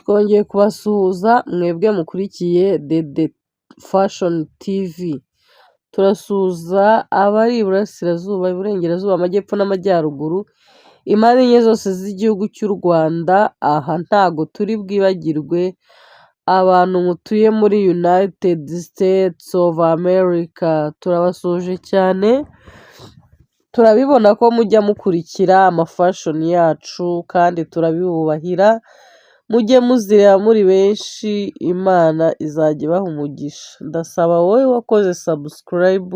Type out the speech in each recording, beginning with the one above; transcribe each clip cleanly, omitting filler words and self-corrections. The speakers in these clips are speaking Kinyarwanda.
Twongeye kubasuhuza mwebwe mukurikiye Dede Fashion TV. Turasuhuza abari iburasirazuba, iburengerazuba, amajyepfo n'amajyaruguru, impande enye zose z'igihugu cy'u Rwanda. Aha ntago turi bwibagirwe abantu mutuye muri United States of America, turabasuhuje cyane. Turabibona ko mujya mukurikira amafashion yacu kandi turabibubahira, mujye muzireba muri benshi, Imana izajya ibaha umugisha. Ndasaba wowe wakoze subscribe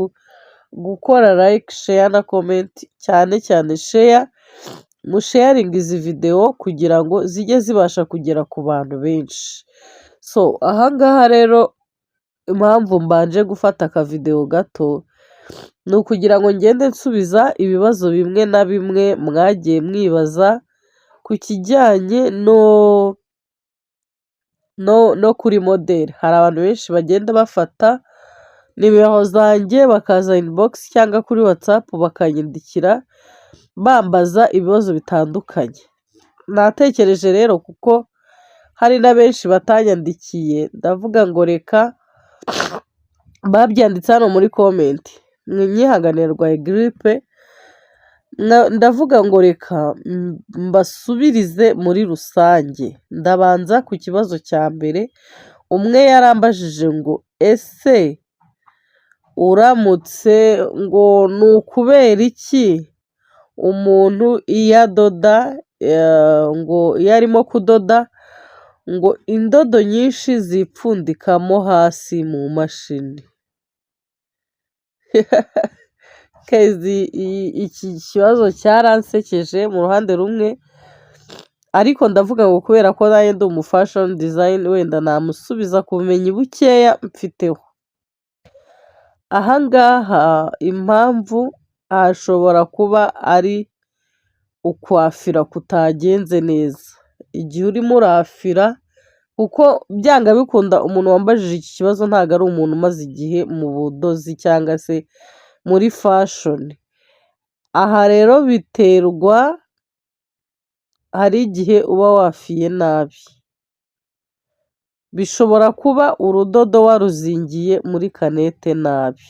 gukora like, share na comment, cyane cyane share, musharinge izi videwo kugira ngo zijye zibasha kugera ku bantu benshi. So aha ngaha rero, impamvu mbanje gufata akavidewo gato ni ukugira ngo ngende nsubiza ibibazo bimwe na bimwe mwagiye mwibaza ku kijyanye no kuri moderi. Hari abantu benshi bagenda bafata nimero zanjye bakaza inbox cyangwa kuri WhatsApp bakanyandikira bambaza ibibazo bitandukanye. Natekereje rero, kuko hari na benshi batanyandikiye, ndavuga ngo reka babyanditse hano muri comment. Mwinyihanganire, ndwaye giripe. Ndavuga ngo reka mbasubirize muri rusange. Ndabanza ku kibazo cya mbere. Umwe yarambajije ngo: "Ese uramutse ngo ni ukubera iki umuntu iyo adoda, ngo iyo arimo kudoda, ngo indodo nyinshi zipfundikamo hasi mu mashini?" Iki kibazo cyaransekeje mu ruhande rumwe, ariko ndavuga ngo kubera ko nanjye ndi umufashion designer, wenda namusubiza ku bumenyi bukeya mfiteho. Aha ngaha impamvu hashobora kuba ari ukwafira kutagenze neza. Igihe urimo urafira, kuko byanga bikunda umuntu wambajije iki kibazo ntabwo ari umuntu umaze igihe mu budozi cyangwa se muri fashion. Aha rero biterwa, hari igihe uba wafiye nabi. Bishobora kuba urudodo waruzingiye muri canette nabi.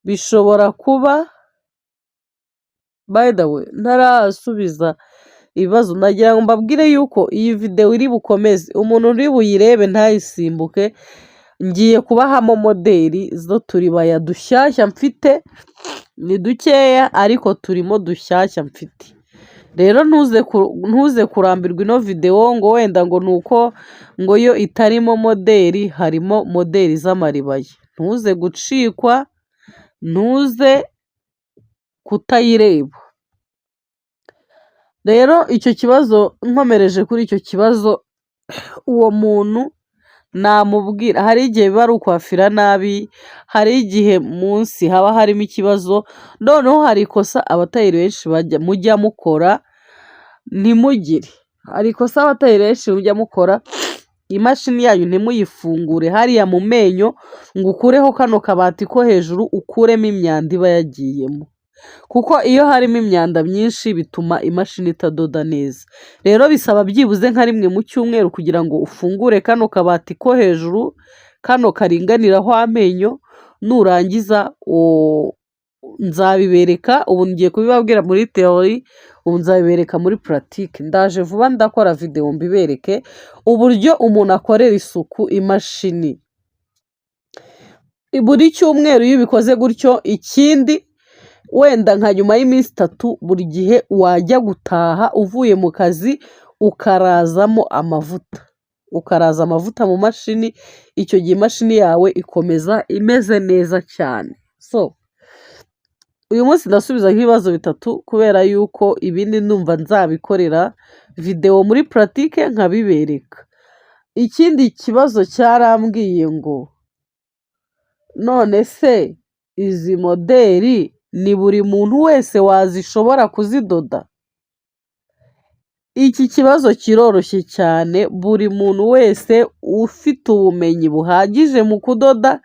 Bishobora kuba, by the way, ntarasubiza ibibazo, nagira ngo mbabwire yuko iyi videwo iri bukomeze, umuntu uri buyirebe ntayisimbuke. Ngiye kubahamo moderi z'uturibaya dushyashya mfite, ni dukeya ariko turimo dushyashya mfite. Rero ntuze kurambirwa ino videwo ngo wenda ngo ni uko ngo yo itarimo moderi, harimo moderi z'amaribaya. Ntuze gucikwa, ntuze kutayireba. Rero icyo kibazo, nkomereje kuri icyo kibazo, uwo muntu namubwira hari igihe biba ari ukwafira nabi, hari igihe munsi haba harimo ikibazo. Noneho hari ikosa abatayeri benshi mujya mukora ntimugire. Hari ikosa abatayeri benshi mujya mukora, imashini yanyu ntimuyifungure hariya mu menyo ngo ukureho kano kabati ko hejuru, ukuremo imyanda iba yagiyemo, kuko iyo harimo imyanda myinshi bituma imashini itadoda neza. Rero bisaba byibuze nka rimwe mu cyumweru kugira ngo ufungure kano kabati ko hejuru, kano karinganiraho amenyo. Nurangiza nzabibereka. Ubu ngiye kubibabwira muri théorie, ubu nzabibereka muri pratique. Ndaje vuba, ndakora videwo mbibereke uburyo umuntu akorera isuku imashini buri cyumweru. Iyo ubikoze gutyo, ikindi wenda nka nyuma y'iminsi 3, buri gihe wajya gutaha uvuye mu kazi ukarazamo amavuta, ukaraza amavuta mu mashini, icyo gihe imashini yawe ikomeza imeze neza cyane. So uyu munsi ndasubiza nk'ibibazo bitatu, kubera yuko ibindi ndumva nzabikorera videwo muri pratique nkabibereka. Ikindi kibazo cyarambwiye ngo: "None se izi moderi ni buri muntu wese wazishobora kuzidoda?" Iki kibazo kiroroshye cyane. Buri muntu wese ufite ubumenyi buhagije mu kudoda,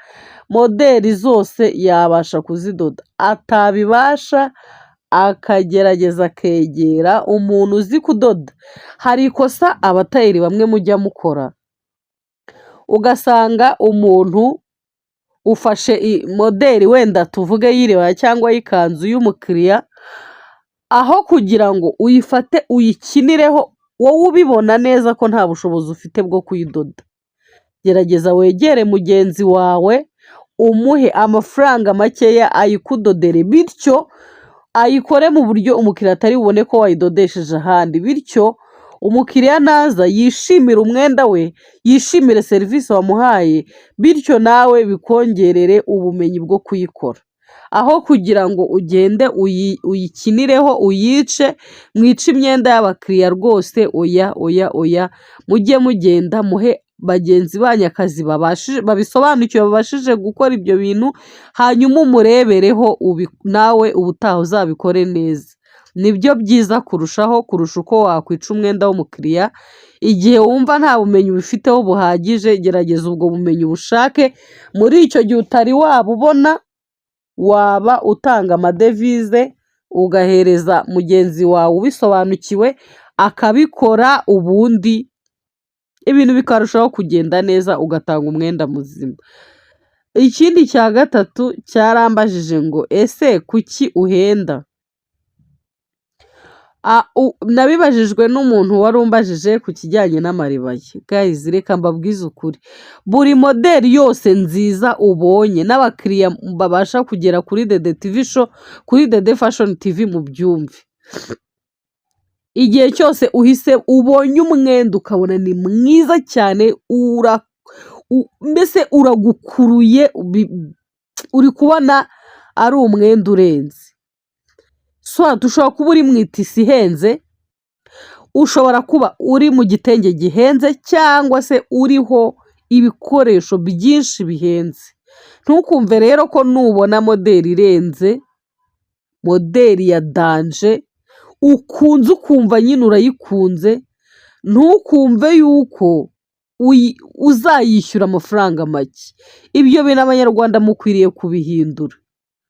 moderi zose yabasha kuzidoda. Atabibasha Akagerageza akegera umuntu uzi kudoda. Hari ikosa abatayeri bamwe mujya mukora, ugasanga umuntu ufashe moderi, wenda tuvuge y'iribaya cyangwa y'ikanzu y'umukiriya, aho kugira ngo uyifate uyikinireho, wowe ubibona neza ko nta bushobozi ufite bwo kuyidoda, gerageza wegere mugenzi wawe, umuhe amafaranga makeya ayikudodere, bityo ayikore mu buryo umukiriya atari bubone ko wayidodesheje ahandi. Bityo umukiriya naza yishimire umwenda we, yishimire serivisi wamuhaye, bityo nawe bikongerere ubumenyi bwo kuyikora. Aho kugira ngo ugende uyikinireho, uyice, mwice imyenda y'abakiriya rwose, oya, oya, oya. Mujye mugenda muhe bagenzi banyu akazi babisobanukiwe, babashije gukora ibyo bintu, hanyuma umurebereho, nawe ubutaha uzabikore neza. Nibyo byiza kurushaho kurusha uko wakwica umwenda w'umukiriya. Igihe wumva nta bumenyi ubifiteho buhagije, gerageza ubwo bumenyi ubushake. Muri icyo gihe utari wabubona, waba utanga amadevize, ugahereza mugenzi wawe ubisobanukiwe akabikora, ubundi ibintu bikarushaho kugenda neza, ugatanga umwenda muzima. Ikindi cya gatatu cyarambajije ngo: "Ese kuki uhenda?" Nabibajijwe n'umuntu wari umbajije ku kijyanye n'amaribaya. Guys, reka mbabwize ukuri, buri moderi yose nziza ubonye n'abakiriya babasha kugera kuri Dede TV Show, kuri Dede Fashion TV, mu byumve, igihe cyose uhise ubonye umwenda ukabona ni mwiza cyane, mbese uragukuruye, uri kubona ari umwenda urenze, soit ushobora kuba uri mu itisi ihenze, ushobora kuba uri mu gitenge gihenze, cyangwa se uriho ibikoresho byinshi bihenze. Ntukumve rero ko nubona moderi irenze, moderi ya danger ukunze, ukumva nyine urayikunze, ntukumve yuko uzayishyura amafaranga make. Ibyo bintu Abanyarwanda mukwiriye kubihindura,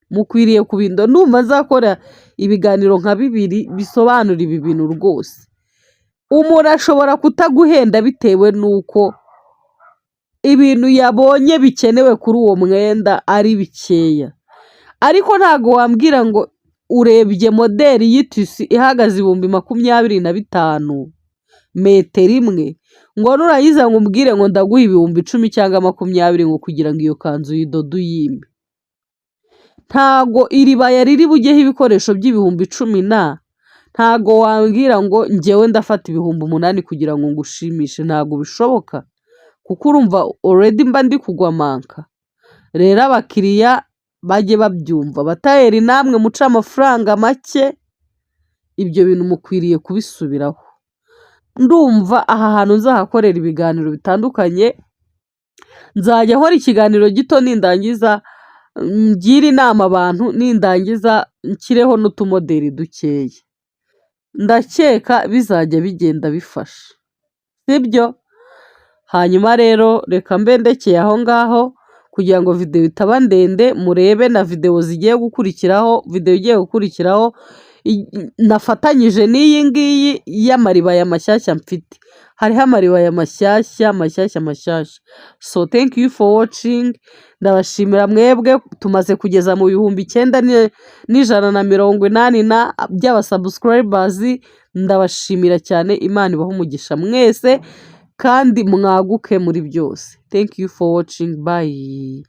mukwiriye kubihindura. Ndumva nzakora ibiganiro nka bibiri bisobanura ibi bintu rwose. Umuntu ashobora kutaguhenda bitewe n'uko ibintu yabonye bikenewe kuri uwo mwenda ari bikeya, ariko ntabwo wambwira ngo urebye moderi y'itisi ihagaze 25,000 metero imwe, ngo nurangiza ngo umbwire ngo ndaguha 10,000 cyangwa 20 ngo kugira ngo iyo kanzu uyidode uyimpe. Ntago iribaya riri bujyeho ibikoresho by'ibihumbi 10 na, ntago wambwira ngo njyewe ndafata 8,000 kugira ngo ngushimishe. Ntago bishoboka, kuko urumva already mba ndi kugwa manka. Rero abakiriya bajye babyumva. Abatayeri namwe muce amafaranga make, ibyo bintu mukwiriye kubisubiraho. Ndumva aha hantu nzahakorera ibiganiro bitandukanye. Nzajya nkora ikiganiro gito, nindangiza ngire inama abantu, nindangiza nshyireho n'utumoderi dukeya. Ndakeka bizajya bigenda bifasha, sibyo? Hanyuma rero reka mbe ndekeye aho ngaho kugira ngo videwo itaba ndende. Murebe na videwo zigiye gukurikiraho. Videwo igiye gukurikiraho nafatanyije n'iyi ngiyi y'amaribaya mashyashya mfite. Hariho amaribaya mashyashya, mashyashya, mashyashya. So thank you for watching. Ndabashimira mwebwe tumaze kugeza mu 9180 na by'abasubscribers. Ndabashimira cyane, Imana ibahe umugisha mwese kandi mwaguke muri byose. Thank you for watching, bye.